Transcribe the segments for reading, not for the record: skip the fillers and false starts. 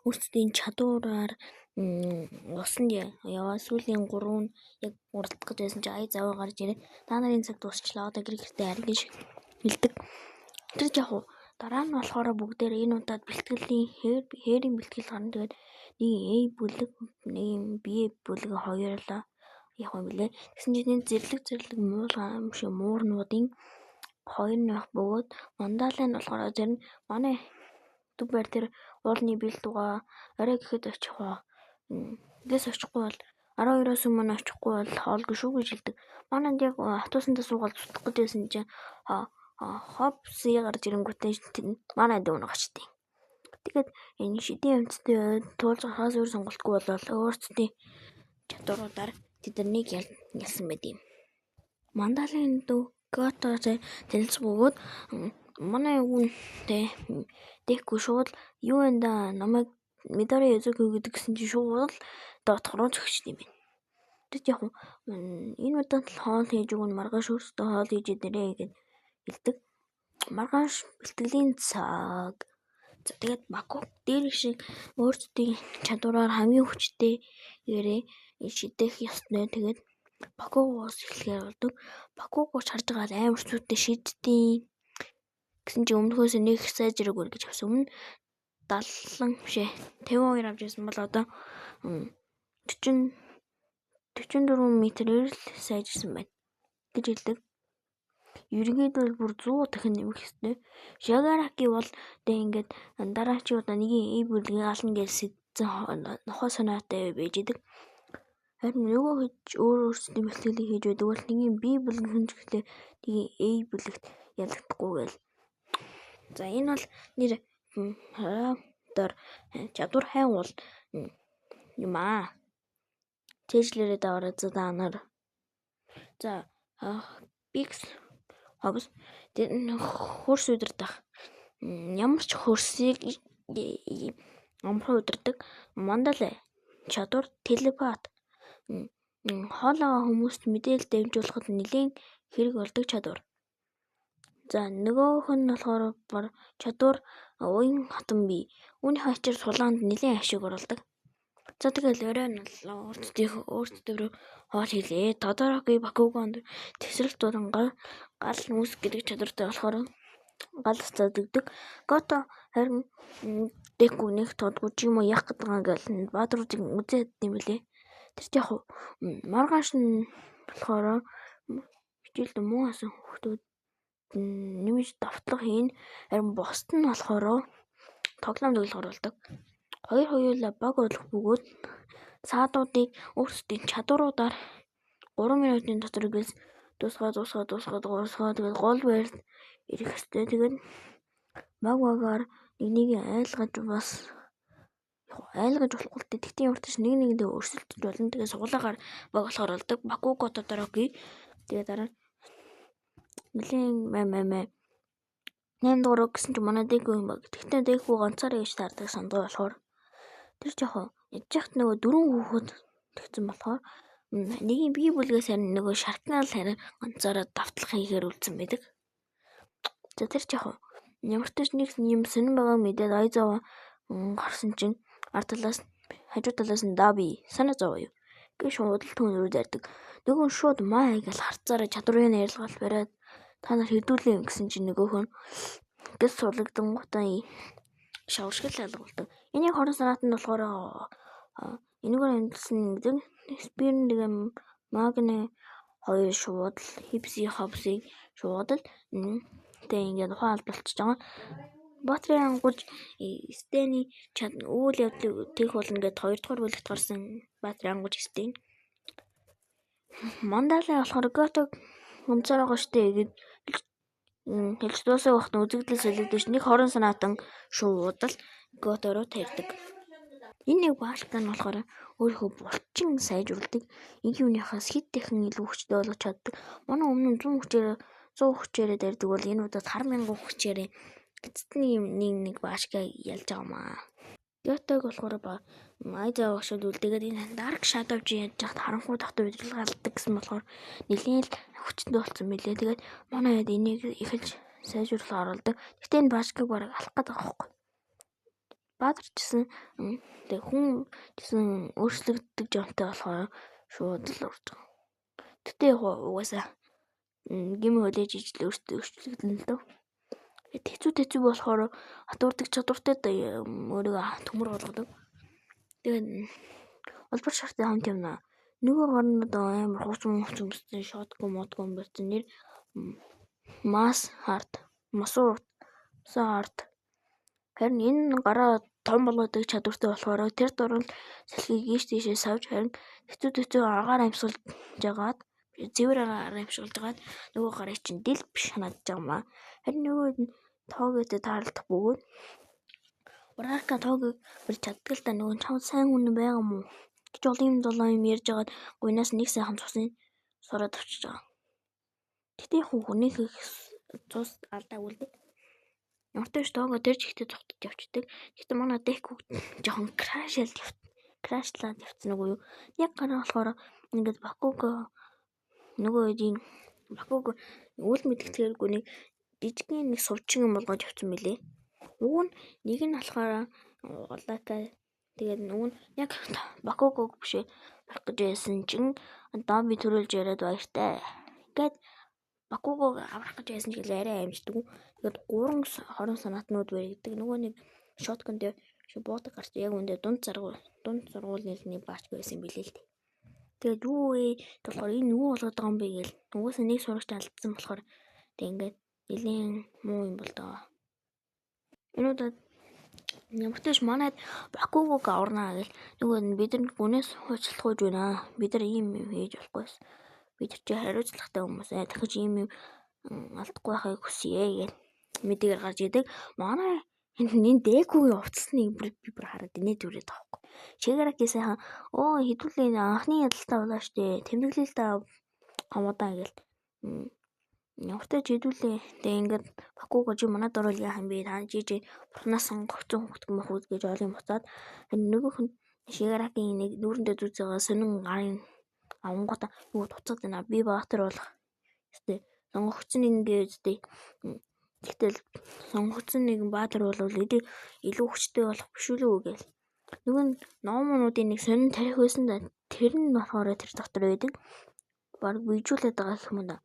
Өөрсдийн чадвараар усанд яваа сүүлийн 3 нь яг уралдах гэж байсан чинь Айзава гарч ирээд та нарын цаг дуусчлаа, одоо гэр гэртээ харин гэж хэлдэг. Тэр яг дараа нь болохоор бүгдээр энэ удаад бэлтгэлийн хээрийн бэлтгэл гарна. Тэгээд нэг A бүлэг, нэг B бүлэг хоёрлаа явах юм билээ. Тэгсэн чинь энэ зэрлэг зэрлэг муулгаа юм шиг муурнуудын хоёр нь байх бөгөөд Мандалай нь болохоор зарим манай төв байр тэр уулны бэлт дугаа орой гэхэд очих ба. Гэс очихгүй бол 12-оос өмнө очихгүй бол хоолгүй шүү гэж хэлдэг. Манайд яг автобусанд суугаад зутах гэж байсан чинь Хопси гарч ирэнгүүтээ манай дүү нэг очтیں۔ Тэгээд энэ шидийн амьтдын туулж гарахаас өөр сонголтгүй болол өөрсдийн чадваруудаар тэднийг ялсан байт юм. Мандалын дүү Гототой танилцах бөгөөд манай өвгөнтэй Дэку шууд юу энэ да намайг Мидори Язуки гэдэг гэсэн чинь шууд л доодох руу зөгчдөг юм байна. Тэд яг энэ удаад л хоол хийж өгнө, маргааш өөрсдөө хоол хийж идэрээ гэж хэлдэг. Маргааш бэлтгэлийн цаг. За тэгээд Баку дээр шиг өөрсдийн чадвараар хамгийн хүчтэйгээрээ шидэх ёстой. Тэгээд Бакугоос эхлэхээр болдог. Бакугоос харж байгаа амар зүйтэй шидтiin. Гэсэн чинь өмнөхөөс нэг их сайжраагүй гэж авсан. Өмнө 70 биш ээ 52 авч ирсэн бол одоо 40 44 метрээр л сайжирсан байна гэж хэлдэг. Ерөнхийдөө бол бүр 100 дахин нэмэх ёстой. Шигараки бол тэг ингээд дараачийн удаа нэгийн A бүлгийн ална гэж сэдсэн нохой санаатай байж идэг. Харин нөгөө хийж өөр өөрсдийн бэлтгэлийг хийж байдаг бол нэгийн B бүлэг хөнжиглээ нэгийн A бүлэгт ялагдахгүй гээл. За энэ бол нэр дор чадвар хайн бол юм аа. Цээжлэрээ даваарай за та нар. За Bix Хобс тэр хөрс удирдах. Ямар ч хөрсийг амархан удирддаг. Мандалай чадвар телепат хоолойгоо хүмүүст мэдээлэл дамжуулахад нэлээн хэрэг болдог чадвар. За нөгөөх нь болохоор чадвар уян хатан бие. Үүнийхээ ачаар тулаанд нэлээн ашиг оруулдаг. За тэгэл орой нь өөрсдөө хоол хийлээ. Тодороки Бакугонд тесрэлт болон гал нүс гэдэг чадвартай болохоор гал цацаад өгдөг. Гото харин Дэку нэг тодгүй ч юм уу яах гэдэг юм гээл баатруудыг үзээд юм билээ. Тэр ч яг маргааш нь болохоор хичээлд муу асан хүүхдүүд нэмж давтлага хийн. Харин бусд нь болохоор тоглоом тоглохоор болдог. Хоёр хоёулаа баг болох бөгөөд саадуудыг өөрсдийн чадваруудаар 3 минутын дотор гэлс дуусгаа дуусгаа дуусгаа дуусгаа тэгээд гол байрт ирэх ёстой. Тэгээд баг багаар нэг нэгийг айлгаж бас айлгаж болохгүй л дээ. Тэгтээ ямар ч нэг нэгэндээ өрсөлдөж болно. Тэгээд сугалаагаар баг болохоор болдог. Бакуго Тодороки тэгээд дараа нэлийн мэ мэ мэ 8 дугаар гэсэн чинь манай Дэку юм баг. Тэгтээ Дэку ганцаараа гэж таардаг сандуу болохоор тэр жоохон ядж яхад нөгөө дөрвөн хүүхэд тэгсэн болохоор нэгийн бие бүлгээс харин нөгөө шаркнал харин ганцаараа давтлах хийхээр үлдсэн байдаг. За тэр жоохон ямар ч нэг юм сонин байгаа мэдээд Айзава гарсан чинь ард талаас хажуу талаас нь Даби санаа зовоо юу гэж шууд л түүн рүү дайрдаг. Нөгөө нь шууд маа гэж харцаараа чадварын ярилгаал бариад та нар хэдүүлээ юм гэсэн чинь нөгөөх нь гэс сулагдангуудаа шавар шиг л алга болдог. Энийг хорон санаат нь болохоор энэгээр амьдсан гэдэг Спирн нэг Магне хоёр шууд л Хипси Хопсыг шууд л тэг ингээд ухаан алдуулчихж байгаа. Баатрын ангууж Стэний үйл явдлыг тех болно гэд хоёрдугаар бүлэгт гарсан Баатрын ангууж Стэн. Мандалай болохоор Гото ганцаар байгаа штэ гэд хэлж дуусах багт үзэгдэл солигдож нэг хорон санаатан шууд л Гото руу тарьдаг. Энэ нэг баалтай нь болохоор өөрийнхөө булчин сайжруулдаг. Энгийн хүнийхээс хэд дахин илүү хүчтэй болгож чаддаг. Манай өмнө нь 100 хүчээр 100 хүчээрээ дайрдаг бол энэ удаад 100000 хүчээрээ эцэст нь нэг нэг баашка ялж байгаа маа. Гётог болохоор Айзава багшууд үлдээгээд энэ Dark Shadow G яаж яхад харанхуй тогтоо удирдлага алддаг гэсэн болохоор нэлээд л хүчтэй болсон мөлий. Тэгээд манай хэд энийг эхэлж сайжруулах оруулдаг. Гэхдээ энэ баашкаг бараг алах гээд байгаа байхгүй. Баатар ч гэсэн тэг хүн гэсэн өөрчлөгддөг жонтой болохоор шууд л орж байгаа. Гэтэ яг угаасаа гим хүлээж ижил өөрчлөгдөн л дөө. Тэцүү тэцүү болохоор хатуурдаг чадвартай өөрийгөө төмөр болгодог. Тэгээд улбар шартай хамт явна. Нөгөө гар нь одоо амар хуучин муучин өмссөн shotgun модгон барьсан нэр Mass Heart Масуурт Heart. Харин энэ гараа том болгодог чадвартай болохоор тэр дурал салхийг ийш тийшээ савж, харин хэцүү тэцүү агаар амьсгалж жагаад цэвэр агаар амьсгалж жагаад нөгөө гарыг чинь дэл биш санагдаж байгаа юм аа. Харин нөгөө нь Тоготой таарлах бөгөөд Урака Тогог барьж чаддаг л да, нөгөө чам сайн хүн байгаа юм уу гэж олон юм долоо юм ярьж байгаад гуйнаас нэг сайхан цусын сураад авчиж байгаа. Гэтэ яг хүнийх цус алдаагүй л дээ. Ямартай ч Того тэр чигтээ зугтаж явчихдаг. Гэтэ манай Деку жоохон crash лаад crash лаад явцсан уу юу? Яг гараа болохоор ингээд Бакуго нөгөө үеийн Бакуго үл мэдгэдэггүй нэг жижигхэн нэг сувчин юм болгож явцсан мөлий. Уг нь нэг нь болохоор Улака, тэгээд нөгөө нь яг Бакугог биш барих гэж байсан чинь Доби төрүүлж яриад баяртай. Ингээд Бакугог аврах гэж байсан ч гэлээ арай амждаг. Тэгээд 3 20 санаатнууд баригддаг. Нөгөө нэг shotgun дээр буудаг гарч яг үндэ дунд сургуулийн нэг баач байсан юм билээ л дээ. Тэгээд юу вэ? Тэгэхээр энэ юу болоод байгаа юм бэ гээл. Угаасаа нэг сурагч алдсан болохоор тэг ингээд нэлийн муу юм бол доо. Энэ удаад ямар ч манайд Бакугог аварнаа гэл нөгөө нь бид нар гүнээс уучлахуйж байна. Бид нар ийм юм хийж болохгүйс. Бид нар чи хариуцлагатай хүмүүс ээ. Дахиж ийм юм алдахгүй байхыг хүсье гэл мэдээгээр гарч идэг. Манай энэ Декугийн хувцасныг би бүр хараад инээд үрээд байгаа байхгүй. Шигараки сайхан оо хэдүүлээ анхны ялалтаа болоо штэ. Тэмдэглэл та хамуудаа гэл. Ямартай ч хэдүүлээ. Тэгээ ингээд Бакуго чи манад орвол яах юм бэ? Та жижиг бурхнаас сонгогдсон хүүхэд юм уу гэж олон буцаад нөгөөх нь Шигаракийн нэг нүүрэндээ зүүц байгаа сонин гарын авангуудаа юу туцаад байна. Би баатар болох. Гэтэ сонгогдсон нэг ингээд тэгтэл сонгогдсон нэгэн баатар болвол илүү хүчтэй болох биш үү гээл. Нөгөө нь номнуудын нэг сонин тарих байсан да, тэр нь болохоор тэр дотор байдаг. Бараг бийжүүлээд байгаа гэх юм да.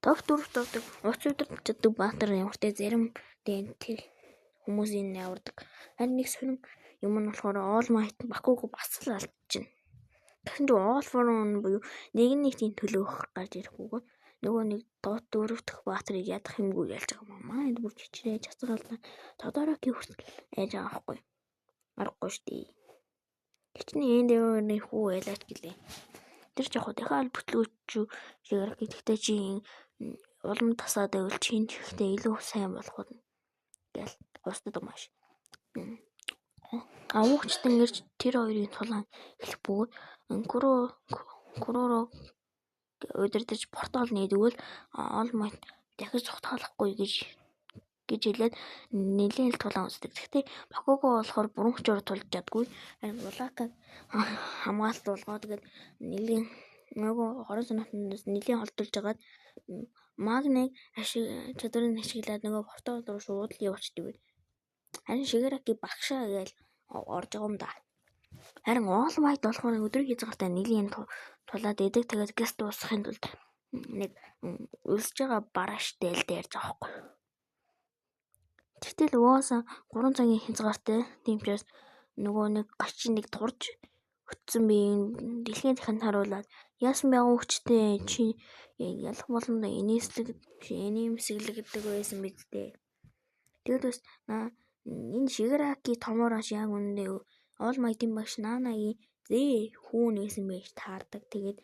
Топ 4 доодог уц удирдах чаддаг баатар ямартай зарим тэр хүмүүсийн авардаг. Харин нэг сонин юм нь болохоор All Might Бакуго бас л алдчихна. Тэгсэн чинь All for One буюу нэг нэгтийн төлөөх гарч ирэхгүйг нөгөө нэг дот дөрөв дэх баатрыг ядах юмгүй ялж байгаа юм. Манай бүр чичрээ чацгаална. Тодороки хүртэл айж байгаа байхгүй. Аргагүй шүү дээ. Хичнээн энэ дээр хүү байлаач гэлээ. Тэр ч яг дахиад бүтлгүүч шиг гэхдээ чи улам тасаад байвал чинь гэхдээ илүү сайн болох уу гээл устдаг маш. Авуугчтан ирж тэр хоёрын тулаан эхлэх бөгөөд Куроро удирдах портал нээдгвэл All Might дахиж зугтаалахгүй гэж хэлээд нэлээн л тулаан үздэг. Гэхдээ Бакуго болохоор бүрэн хүчээр тулж чаддаггүй. Харин Улака хамгаалалт болгоод тэгээд нэлээн нөгөө 20 санаатнаас нэлээн холдуулж хагаад Магныг ашиг чадварыг ашиглаад нөгөө портал руу шууд л явуулчихдаг. Харин Шигараки багшаа гээл орж байгаа юм да. Харин All Might болохоор өдрийн хязгаартай нэлийн тулаад идэг. Тэгээд гэс дуусгахын тулд нэг өлсөж байгаа барааштай л дээрж байгаа байхгүй. Тэгтэл угаасаа 3 цагийн хязгаартай. Тийм учраас нөгөө нэг гачин нэг турж өтсөн би дэлхийн дахинд харуулад яасан байгуу хүчтэй чи ялах боломдоо инээслэг инээмсэглэгдэг байсан биз дээ. Тэгэл бас энэ Шигараки томоорош яг үнэндээ All Might-ийн багш Нанагийн зээ хүүн байсан байж таардаг. Тэгээд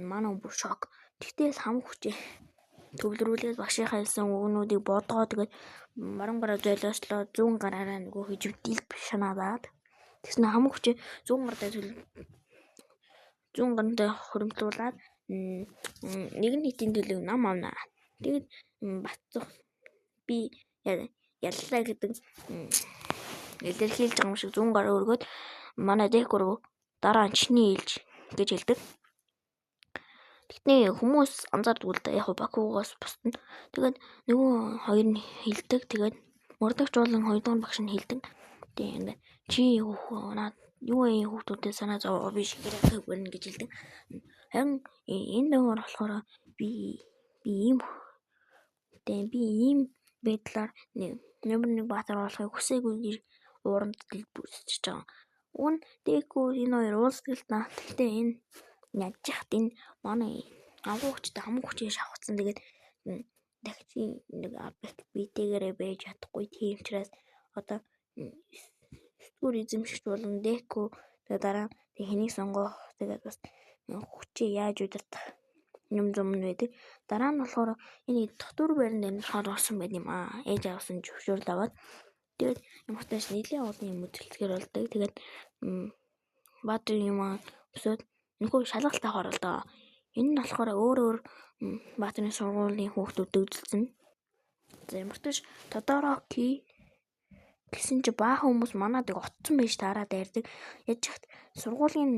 манай бүр шок. Тэгтэл хам хүчээ төвлөрүүлээд багшийнхаа хэлсэн үгнүүдийг бодгоо тэгээд баруун гараа золиослоо, зүүн гараараа нөгөө хижигдэл шанаадаад тэгсэн хам хүчээ зүүн гардаа зүүн гарантай хоримтлуулад нэг нийтийн төлөв нам авна. Тэгээд бацах би яллаа гэдэг илэрхийлж байгаа юм шиг зүүн гараа өргөөд манай Декор дараа нь чиний ээлж гэж хэлдэг. Тэгтээ хүмүүс анзаардаг л да. Яг Бакугоос бусд нь. Тэгээд нөгөө хоёр нь хэлдэг. Тэгээд мөрдөгч болон хоёрдугаар багш нь хэлдэг. Тэгээ ингээд Чи наад юу ээ хүүхдүүдээ санаа зовоо би Шигаракиг барина гэж хэлдэг. Харин энэ дуугаар болохоор би би ийм тэгээ би ийм байдлаар номер 1 баатар болохыг хүсээгүй гэж уурамд дэлбүүсэж байгаа. Уг нь Дэку энэ хоёр уулздаг л даа. Гэхдээ энэ яаж яхад энэ манай агуу хүчтэй хамаг хүчийг шавхацсан. Тэгээд дахиж нэг битэйгээрээ байж чадахгүй. Тийм учраас одоо сэтгүүр эзэмшигч болон Деку тэгээ дараа тэг хэнийг сонгох тэгээд бас хүчээ яаж удирдах юм зум нь байдаг. Дараа нь болохоор энэ дотор байранд амьдрахаар орсон байт юм аа. Ээж аавсан зөвшөөрөл аваад тэгээд ямар ч тааш нэлээд олон юм үзэлцгээр болдог. Тэгээд баатрын юм өсөөд нөхөө шалгалт авахар л доо. Энэ нь болохоор өөр өөр баатрын сургуулийн хүүхдүүдэд үзэлцэн. За ямар ч тааш Тодороки гэсэн чи баахан хүмүүс манадыг отцсон байж таараа дайрдаг. Яаж чахт сургуулийн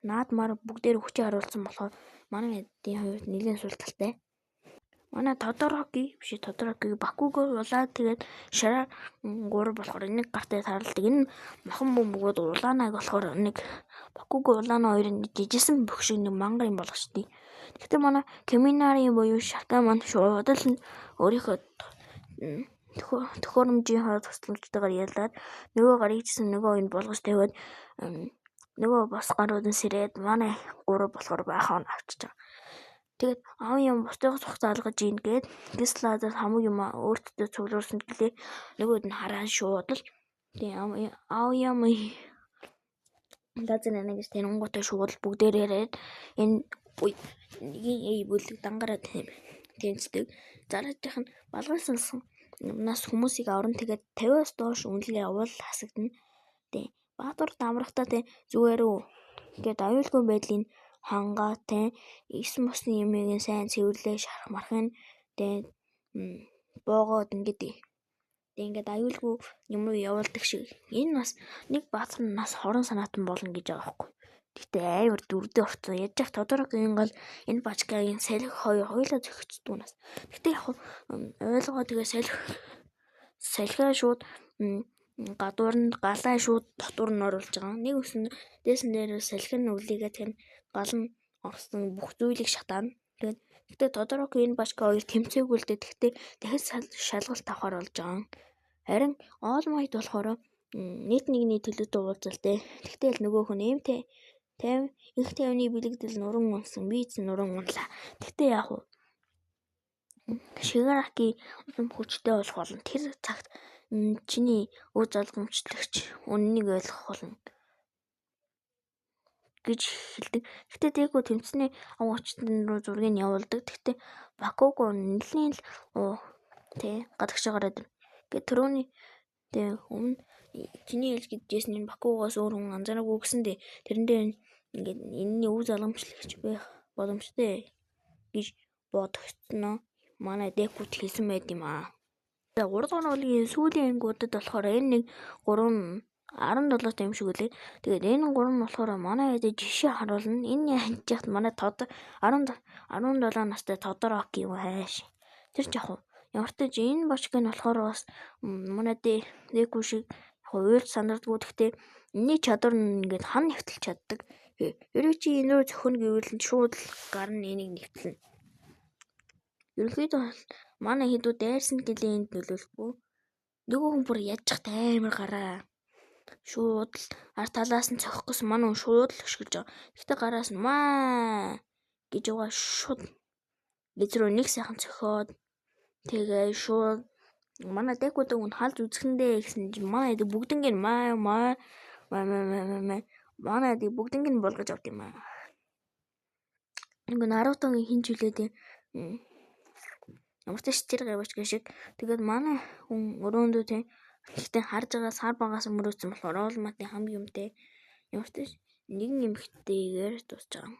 наадмаар бүгдээр хүчээ харуулсан болохоор манай эдийн хувьд нэлээд сул талтай. Манай Тодороки биш Тодороки Бакуго улаад тэгээд Шара 3 болохоор нэг гартай тааралдаг. Энэ мохон бөмбөгүүд улаанаг болохоор нэг Бакуго улаана хоёрын жижигсэн бөх шиг нэг мангар юм болгочтой. Гэхдээ манай Каминари буюу Шарка маань шууд л өөрийнхөө төхөөрөмжийн хор тусламжтайгаар ялаад нөгөө гарыг чсэн нөгөө хоёрыг болгож тавиад нөгөө бос гарууд нь сэрээд манай гурав болохоор баахан авчиж байгаа. Тэгээд аав юм бусдыгаас хугацаа алгаж ийн гээд Гислазаас хамаг юм өөртөө цуглуулсан гэлээ нөгөөд нь хараа шууд л тийм аав юм лазер нэ гэж тэрэнгуутаа шууд л бүгдээр яриад энэ нэгийн эй бүлэг дангараа тэмцдэг. Дараагийнх нь балган сунсан юмнаас хүмүүсийг авран тэгээд 50-аас доош үнэлгээ авал хасагдана. Тийм Баатар дамрахтаа тийм зүгээр үү гээд аюулгүй байдлыг хангаатай эс мосны юмыг сайн цэвэрлээ шарах мархын тэгээд боогоод ингээд тэг ингээд аюулгүй юм руу явуулдаг шиг. Энэ бас нэг баатар нас хорон санаатан болно гэж байгаа байхгүй. Гэтэ амар дүрдээ орцсон. Яаж яах Тодорогийн гол энэ бачкагийн салхи хоёр хоёулаа зохицдгүй нас. Гэтэ яг ойлгоо тэгээ салхи салхиа шууд гадуур нь галаа шууд дотор нь оруулж байгаа. Нэг үсэн дээсэн дээр салхи нь үлээгээ тэр гал нь орсон бүх зүйлийг шатаана. Тэгээд гэтээ Тодороки энэ бачка хоёр тэмцээгүй л дээ. Тэгтээ дахиж шалгалт авахар болж байгаа. Харин All Might болохоор нийт нэгний төлөөтэй уулзалтай. Тэгтэл нөгөөх нь эмтэй 50 их 50-ны бэлэгдэл нуран унсан. Би ч нуран унлаа. Тэгтээ яг уу Шигараки улам хүчтэй болох болно. Тэр цагт чиний өв залгамжлагч үннийг ойлгох болно гэж хэлдэг. Гэхдээ Дэку тэмцсэний агуучтан руу зургийг явуулдаг. Гэхдээ Бакуго нэлийн л тэ гадагш гараад гэ түрүүний тэ өмнө чиний хэлж гэжсэн нь Бакугоос өөр хүн анзаараагүй гэсэн дээ. Тэрэн дээр ингээд энэний өв залгамжлагч байх боломжтой гэж бодогдсноо манай Дэкут хэлсэн байд юм аа. За 3 дугаар бүлгийн сүүлийн ангиудад болохоор энэ нэг 3 17 та юм шиг үлээ. Тэгээд энэ гурав нь болохоор манай хэд жишээ харуулна. Энэ яаж яхад манай тод 10 17 настай Тодороки юм хайш. Тэр ч яг ямар ч тач энэ бочк нь болохоор бас манай Дэку шиг яг уйлж санардгүй. Гэхдээ энэний чадвар нь ингээд хан нэвтэлж чаддаг. Хэрвээ чи энэ рүү зөхөн гэвэл шууд л гар нь энийг нэвтлэнэ. Ерөнхийдөө манай хэдүү дайрсан гэлээ энд нөлөөлөхгүй. Нөгөө хүн бүр яаж ч амар гараа. Шууд л ард талаас нь цохих гэсэн манай хүн шууд л өшгөж байгаа. Гэхдээ гараас нь маа гэж байгаа шууд бид рүү нэг сайхан цохиод тэгээ шууд манай Дэкудаг хүн халж үзэхэндээ гэсэн чинь манай хэд бүгднг нь маа маа маа маа маа маа манай хэд бүгднг нь болгож авд юм аа. Нэг Нарутогийн хин ч үлээ дээ. Ямар ч тэр гавьч шиг. Тэгээд манай хүн өрөөндөө тийм гэхдээ харж байгаа сар багаас мөрөөдсөн болохоор All Might-ын хамгийн юмтай ямар ч нэгэн эмэгтэйгээр дуусч байгаа.